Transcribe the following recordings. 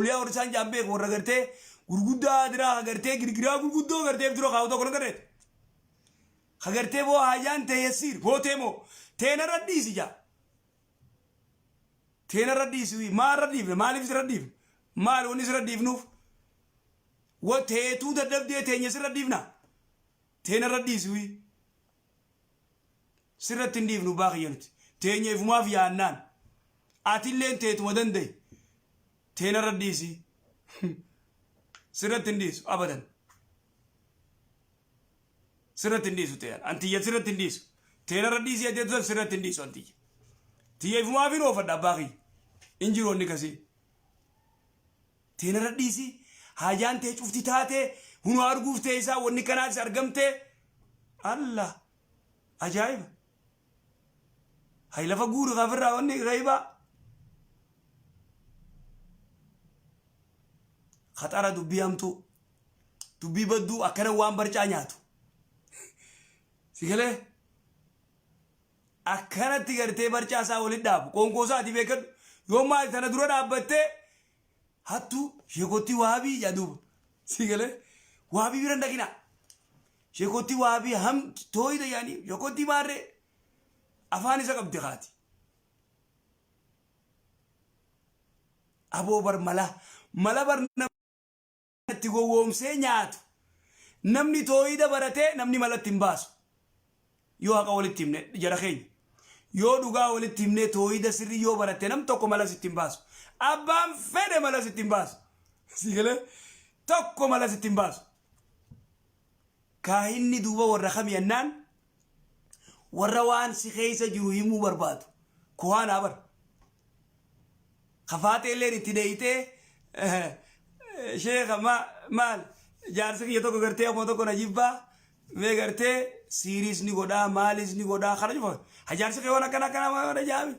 Awliyaa warra isaan jaan beeku warra gartee gurguddaa adiraa ka gartee girgiraa gurguddoo gartee dura kaa'u tokko garreet. Ka gartee boo haajaan ta'e yasiir bootee moo teenarra dhiisi jaa. Teenarra dhiisi maarra dhiifne maaliif sirra dhiifne maali wanni sirra dhiifnuuf wa teetuu dadhabdee teenya sirra dhiifna teenarra dhiisi wii. Sirratti hin dhiifnu abbaa kiyya nuti. Teenya ifumaaf yaannaan. Atilleen teetuma danda'i. Teenarra dhiisi. Sirratti hin dhiisu abadan. Sirratti hin dhiisu teeyan. Antiyya sirratti hin dhiisu. Teenarra dhiisi jettee san sirratti hin dhiisu antiyya. Tiyya ifumaaf hin oofadha abbaa kiyya. Hin jiru wanni kasii. Teenarra dhiisi haajaan tee cufti taate hunoo arguuf teessaa wanni kanaatis argamte Allah ajaa'iba. Hay lafa guuri kafirraa wanni ghaybaa. Khaxara dubbii hamtuu dubbii badduu akkana waan barcaa nyaatu. Si galee akkanatti gartee barcaa isaa walitti dhaabu qoonqoo isaati beekadhu yoo maal tana dura dhaabbattee hattuu sheekottii waabii jedha duuba si galee waabii bira hin dhaqinaa sheekottii waabii hamti tooyida yaanii sheekottii maarree afaan isa qabdi kaati aboo bar mala mala bar itti gowwoomsee nyaatu. Namni toohida baratee namni mala itti hin baasu. Yoo haqa walitti himne jara keenya. Yoo dhugaa walitti himnee toohida sirrii yoo baratte nam tokko mala sitti hin baasu. Abbaan fedhe mala sitti hin baasu. Si galee tokko mala sitti hin baasu. Kaahinni duuba warra kami jennaan warra waan si keessa jiru himuu barbaadu. Kuhaanaa bara. Ka faaxeelleen itti dheeyxee sheekha maal jaarsi kiyya tokko gartee akkuma tokko na jibbaa mee gartee siiriis ni godhaa maaliis ni godhaa kana cufa ha jaarsi kee waan akkana akkana waan jaami.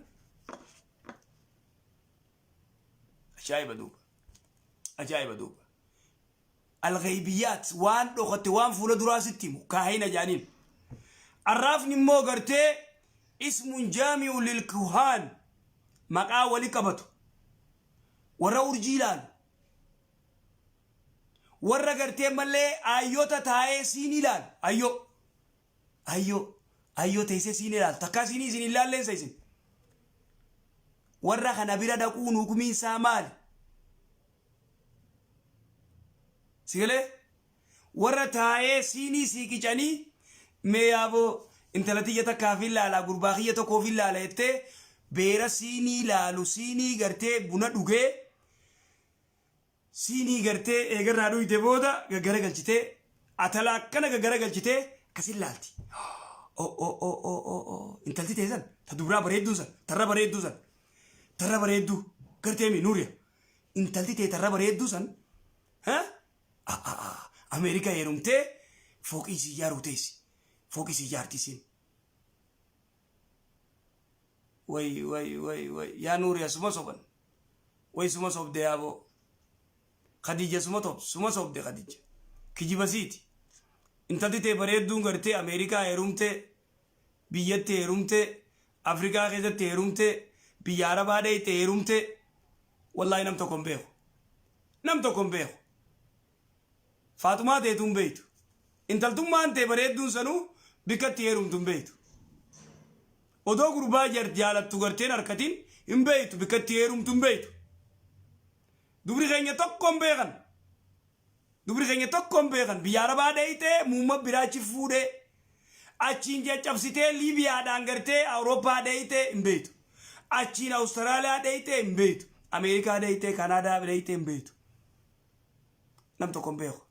Ajaa'iba duuba. Ajaa'iba duuba. Alghaybiyaat waan dhokatte waan fuula duraa sitti himu kaahina jaaniin. Arraafni immoo gartee ismun jaami'u lilkuhaan maqaa wali qabatu warra urjii ilaalu warra gartee mallee ayyota taa'ee siin ilaalu ayyoo ayyoo ayyoo teessee siin ilaalu takkaa siinii isin hin laalleensa isin warra kana bira dhaquun hukumiin isaa maali? Si galee? Warra taa'ee siinii sii qicanii mee yaaboo intala tiyya takkaaf hin laala gurbaa kiyya tokkoof hin laala jettee beera siinii laalu siinii gartee buna dhugee siinii gartee eegarraa dhuyte booda gaggara galchitee atala akkana gaggara galchitee akkasin laalti. O o o o o o intalti teessan ta dubraa bareedduu san tarra bareedduu san tarra bareedduu gartee mi nuuriya intalti tee tarra bareedduu san ha Ameerikaa heerumtee fooqii sii ijaaruu teessi fooqii sii ijaarti isiin. Way way way way yaa nuuriya suma soban way suma sobde yaaboo Khadija suma tob suma sobde Khadija kijiba siiti intalti tee bareedduun gartee Ameerikaa heerumtee biyyatti heerumtee Afrikaa keessatti heerumtee biyya Arabaa dheeyxe heerumtee wallaahi nam tokko hin beeku nam tokko hin beeku Faaxumaa teetu hin beeytu intaltummaan tee bareedduun sanuu bikka itti heerumtu hin beeytu odoo gurbaa jaalattu garteen harkatiin hin beeytu bikka itti heerumtu hin beeytu dubri keenya tokko hin beekan Dubri keenya tokko hin beekan. Biyya Arabaa dheeyxee muumma biraa achi fuudhee achiin caccabsitee Liibiyaadhaan gartee Awurooppaa dheeyxee hin beektu. Achiin Awustiraaliyaa dheeyxee hin beektu. Ameerikaa dheeyxee Kanaadaa dheeyxee hin beektu. Nam tokko hin beeku.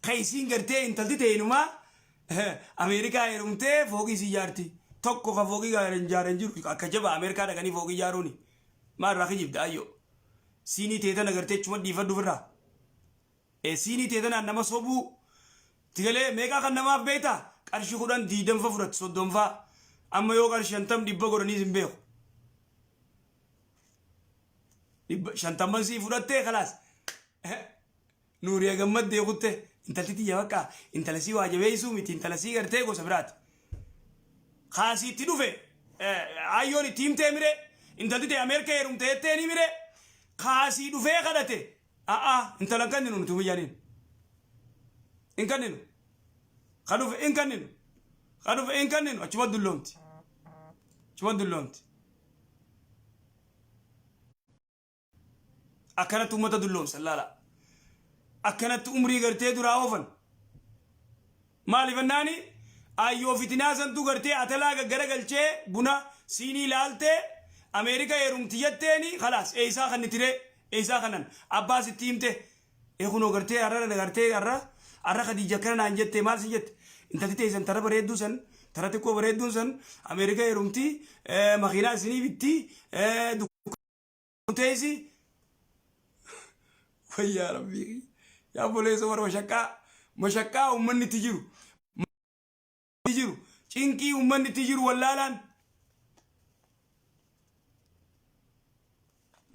Ka isiin gartee intalti teenumaa Ameerikaa heerumtee fooqii isii ijaarti. Tokko ka fooqii ijaaren jiru akka jabaa Ameerikaa dhaqanii fooqii ijaaruuni. Maal irraa kijibda ayyoo. Siinii tee tana gartee achuma dhiifadhu ofirraa. Ee siinii tee tanaan nama sobuu. Tigalee meeqaa kan namaaf beektaa? Qarshii kudhan diidamfa fudhatti soddomfaa. Amma yoo qarshii shantam dhibba godhaniis hin beeku. Dhibba shantamman sii fudhattee kalaas. Nuuriya gammaddee kutte intalti tiyya bakka intala sii waa jabeessuu miti intala sii gartee gosa biraati. Kaasii itti dhufe ayyoon itti himtee mire intalti tee Ameerika heerumte jettee ni mire. Kaasii dhufee kadhate a'a intala hin kenninu nuti guyyaniin. Hin kenninu. Ka dhufe hin kenninu. Ka dhufe hin kenninu achuma dulloomti. Achuma dulloomti. Akkanatti uummata dulloomsan laala. Akkanatti umrii gartee duraa oofan. Maaliif jennaani ayyoo fitinaa santu gartee atalaa gaggara galchee buna siinii laaltee Ameerika heerumti jetteeni khalaas eeysaa kan nitiree eeysaa kanan abbaa sitti himte ee kunoo gartee har'a gartee har'a har'a Khadiija akkana naan jette maal sin jette intalti teessan tara bareedduu san tara xiqqoo bareedduun san Ameerika heerumti makiinaa isinii bitti teessi wayyaa rabbii yaa obboleessa warra mashaqqaa mashaqqaa uummanni itti jiru jiru cinqii uummanni itti jiru wallaalaan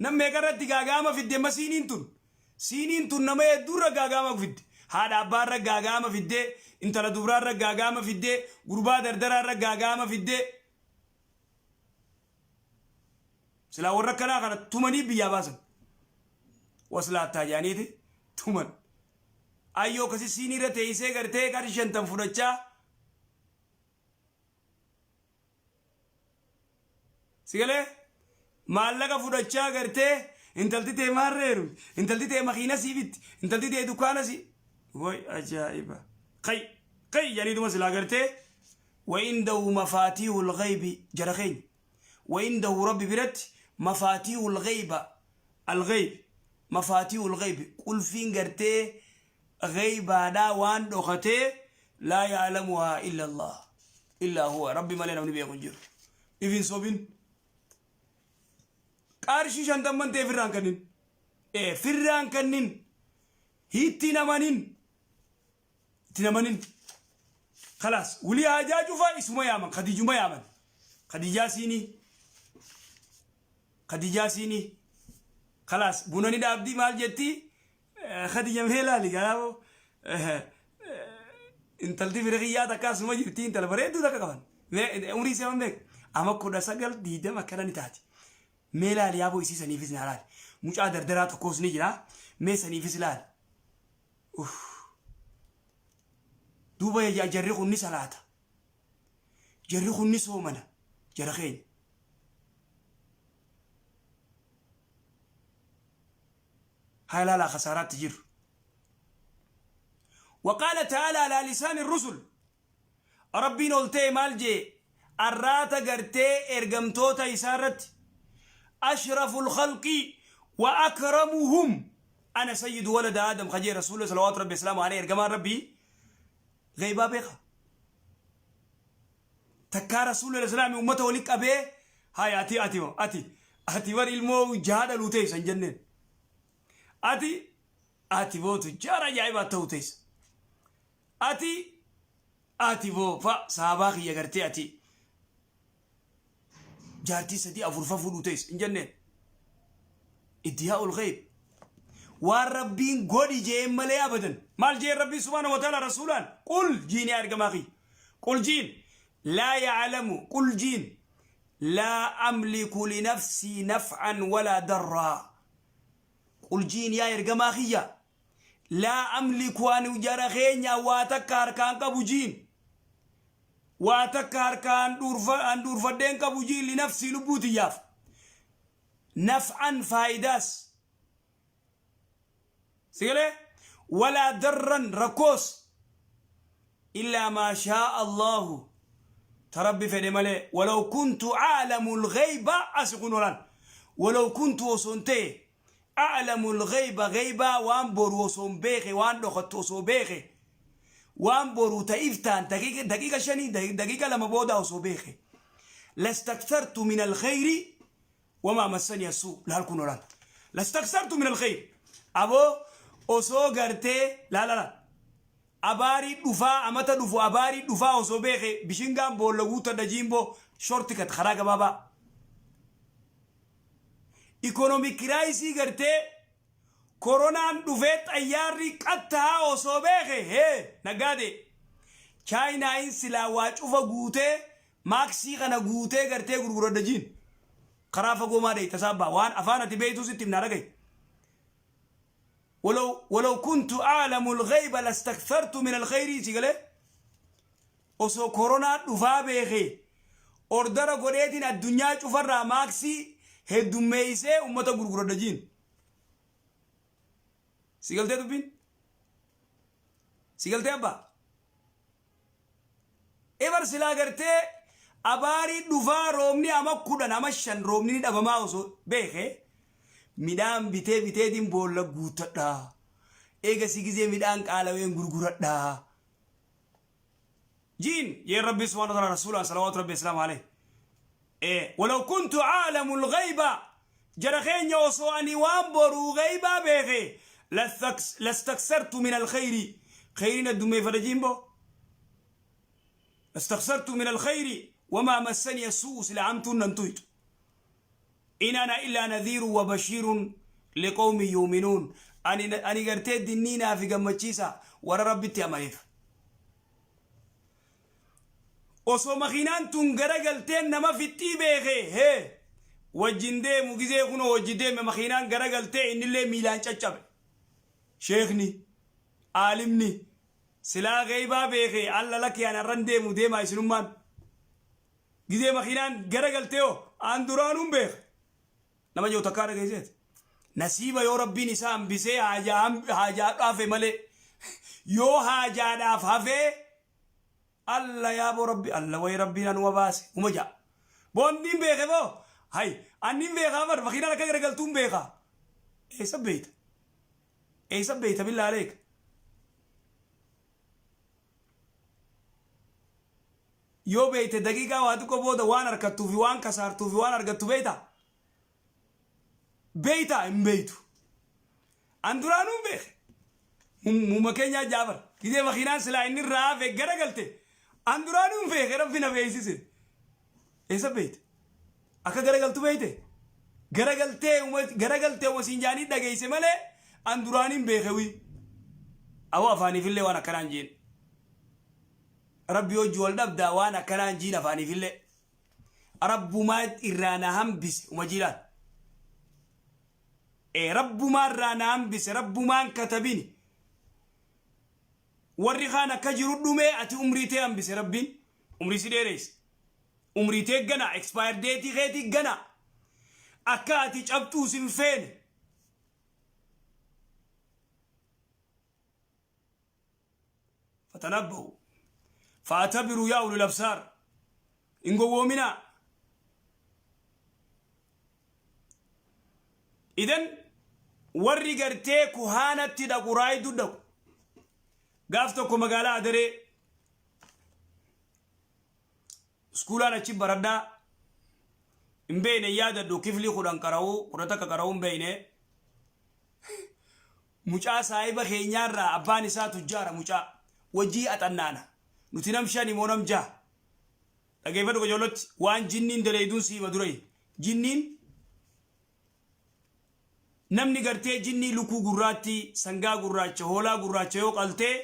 nam meeqa irratti gaagaama fidde amma siiniin tun siiniin tun nama hedduurra gaagaama fidde haadha abbaarra gaagaama fidde intala dubraarra gaagaama fidde gurbaa dardaraarra gaagaama fidde Silaa warra akkanaa kana tumanii biyyaa baasan. Waslaattaa jedhaniiti tuman. Ayyoo akkasii siinii irra teessee gartee qarshii shantam fudhachaa. Sigalee maallaqa fudhachaa gartee intalti tee maarreeru intalti tee makiina sii bitti intalti tee dukkaana sii. Way ajaa'iba. Kai kai jedhaniituma silaa gartee wa indahu mafaatiihul ghaybi jara keenya. Wa indahu rabbi biratti mafaatiihul ghayba al-ghayb mafaatiihul ghayb qulfiin gartee ghaybaadhaa waan dhokatee laa ya'lamuhaa illa Allah illaa huwa rabbi malee namni beeku hin jiru. If hin sobin. Qarshii shantamman ta'e firraan kannin. Ee firraan kannin. Hiitti namanin. Itti namanin. Kalaas wulii haajaa cufa isuma yaaman Khadiijuma yaaman. Khadiijaa siinii. Khadiijaa siinii. Kalaas buna ni dhaabdii maal jetti? Khadiija mee laali garaaboo. Intalti fira kiyyaa takka asuma jirti intala bareedduu takka qaban. Mee umrii isii hammam beek? Ama 19 20 akkana ni taati. Mee laali yaaboo isii saniifis naa laali. Mucaa dardaraa tokkos ni jira. Mee saniifis laali. Uff. Duuba yaa jarri kun ni salaata. Jarri kun ni soomana. Jara keenya. Haa ilaalaa kasaaraatti jirru. وقال تعالى على لسان الرسل Rabbiin ol ta'e maal jee arraata gartee ergamtoota isaa irratti ashraful khalqi wa akramuhum ana sayyidu walada aadam kajee rasuula salawaatu rabbi islaamu alayhi ergamaan rabbii ghaybaa beeka takkaa rasuula islaami ummata wali qabee haya ati ati ati ati bar ilmoo jaha dhaluu teessa hin jenneen ati ati bootu jaara ajaa'ibaa ta'uu teessa Ati ati boo fa sahabaa kiyya gartee ati jaartii sadii afur fa fuudhuu teessa hin jenneen. Iddiyaa ul ghayb. Waan rabbiin godhi jeen malee abadan. Maal jeen rabbiin subhaanahu wa ta'ala rasuulaan qul jiin yaa ergamaa kiyya. Qul jiin laa ya'lamu qul jiin laa amliku li nafsii naf'an walaa darraa. Qul jiin yaa ergamaa kiyya Laa amliku ani jara keenya waa takka harkaan qabu jiin. Waa takka harkaan dhuurfadheen qabu jiin linafsii lubbuu tiyyaaf. Naf'an faayidaas. Sigalee? Walaa darran rakkoos. Illaa maa shaa Allahu. Ta rabbi fedhe malee. Walaw kuntu a'lamu al-ghayba asi kun olaan. Walaw kuntu osoon ta'e A'lamu al-ghayba ghaybaa waan boru osoon beeke waan dhokattu osoo beeke waan boru ta iftaan daqiiqa shanii daqiiqa lama boodaa osoo beeke lastakthartu min al-khayri wamaa massani assuu laal kun olaal lastakthartu min al-khayr aboo osoo gartee laala abaarii dhufaa amata dhufu abaarii dhufaa osoo beeke bishingaan boolla guuttadha jiimboo shortikat karaa gabaabaa Economic crisis gartee koronaan dhufee xayyaarri qattahaa osoo beeke hee naggaade chaayinaayin silaa waa cufa guutee maaksii kana guutee gartee gurguradha jiin. Karaa fagoo maa dheeyta saabbaa waan afaan ati beeytuu sitti himnaa dhagayi. Walaw walaw kuntu a'lamu al-ghayba lastakthartu min al-khayri si galee osoo koronaa dhufaa beekee ordara godheetiin addunyaa cufarraa maaksii heddummeeysee ummata gurguradha jiin. Si galtee dubbiin? Si galtee abbaa? Ebar silaa gartee abaarii dhufaa roobni ama 10 ama 5 roobni ni dhabamaa osoo beekee midhaan bitee biteetiin boolla guuttadha. Eegasi gizee midhaan qaalaween gurguradha. Jiin jeen Rabbi subhaanahu wa ta'ala rasuulaan salawaatu Rabbi islaam alayhi. Walaw kuntu aalamu lghayba jara keenya osoo ani waan boruu ghaybaa beeke lastaksartu min alkhayri khayriin addummeeffadha jiin boo lastaksartu min alkhayri wamaa massaniya su'u sila hamtuun nan tuyxu in ana illaa nadhiirun wa bashiirun liqawmin yu'minuun ani gartee dinniinaa fi gammachiisa warra Rabbitti amaneef. Osoo makiinaan tun garagalteen nama fixxii beekee hee wajjin deemu gizee kunoo wajji deeme makiinaan garagaltee innillee miilaan caccabe. Sheekni, aalimni, silaa geeybaa beekee alla lakkii an arran deemu deemaa isinummaan. Gizee makiinaan garagaltee hoo an duraanuun beeka. Nama jiru takkaa dhageesseeti. Nasiiba yoo Rabbiin isaa hambisee haajaa hafe malee yoo haajaadhaaf hafee alla yaaboo Rabbi alla wayi Rabbiin anuma baase uma ja'a. Boondiin beeke boo hay annin beekaa bar makiinaan akka garagaltuun beekaa. Eessa beeyta? Eessa beeyta billaa aleeka? Yoo beeyte daqiiqaa waa xiqqoo booda waan harkattuu fi waan kasaartuu fi waan argattu beeytaa? Beeytaa? Hin beeytu. An duraanuu hin beeke. Muuma keenyaa jaabar. Gizee makiinaan silaa inni irraa hafe garagalte. An duraanuu hin beeke Rabbi na beeysise. Eessa beeyte? Akka garagaltu beeyte? Garagaltee garagaltee uma siin jaanii dhageeyse malee an duraanii hin beeke wii. Awoo afaaniifillee waan akkanaa hin jeen. Rabbi hojji wal dhabdaa waan akkanaa hin jiin afaaniifillee. Rabbumaa irraa na hambise uma jiilaan. Ee rabbumaa irraa na hambise rabbumaan katabini. Warri kaan akka jiru dhumee ati umrii tee hambise rabbiin umrii si dheereyse. Umrii tee gana expire date keetii gana. Akka ati cabxuu sin feene. Fatanabbahu fa'atabiruu yaa ulul absaar hin gowwoominaa. Idan warri gartee kuhaanatti dhaqu raayiduu dhaqu gaaf tokko magaalaa Adaree iskuulaan achi baradhaa hin beeyne yaadadhu kiflii 10 qara'uu 11 qara'uu hin beeyne Mucaa saahiba keenyaarraa abbaan isaa tujjaara mucaa wajjii axannaana. Nuti nam shani moo nam jaha. Dhageeffadhu qajeellotti waan jinniin daleeyduun si hima durayi. Jinniin namni gartee jinnii lukuu gurraattii, sangaa gurraacha, hoolaa gurraacha yoo qaltee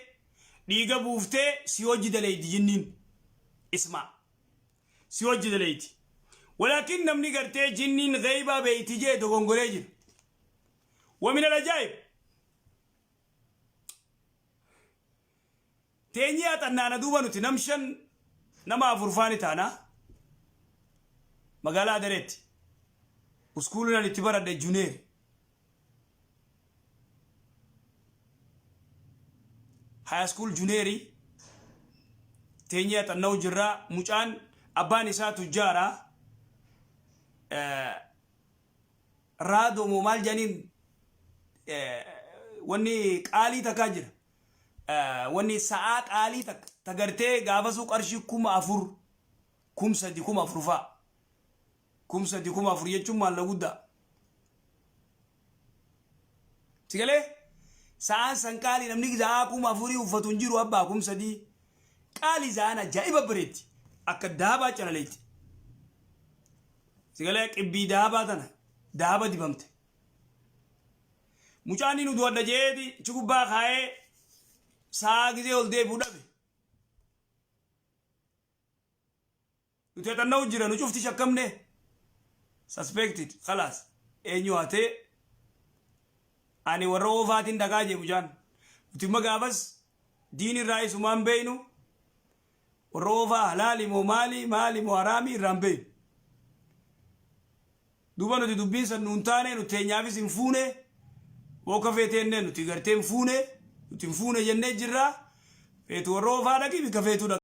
dhiiga buuftee si hojji daleeydi jinniin. Ismaa. Si hojji daleeydi. Walaakin namni gartee jinniin gheeybaa beeyti jee dogongoree jira. Wa min al-ajaa'ib teenyee haxannaana duuba nuti nam shan nama afur faani taana magaalaa Adareetti uskuulli nan itti baradhe juneer high school juneeri teenyee haxanna'u jirraa mucaan abbaan isaa tujjaara Raadoo moo maal jedhaniin wanni qaalii takkaa jira. Wanni sa'aa qaalii takka ta gartee gaafasuu qarshii 4000 3000 4000 fa'a. 3000 4000 jechuun maallaqa guddaa. Si galee? Sa'aan san qaalii namni sa'aa 4000 uffatu hin jiru abbaa 3000. Qaalii sa'aan ajaa'iba bareetti. Akka daabaa calaleetti. Si galee qibbii dahabaa tana dahaba dibamte. Mucaan inni du'adha jeeti achi gubbaa kaa'ee sa'aa gizee ol deebi'u dhabe. Nuti haxanna'u jira nu cufti shakkamne. Suspected khalaas, eenyu hatee, ani warra oofaatiin dhagaa jee mucaan. Nuti imma gaafas diin irraa isumaan beeynu, warra oofaa halaali moo maali, maali moo haraamii irraan beeynu. Duuba nuti dubbiin san nuun taane, nuti teenyaafis hin fuune, booka feeteennee nuti gartee hin fuune, nuti hin fuune jennee jirra. Feetu warra oofaa dhaqi, bikka feetuu dhaqi.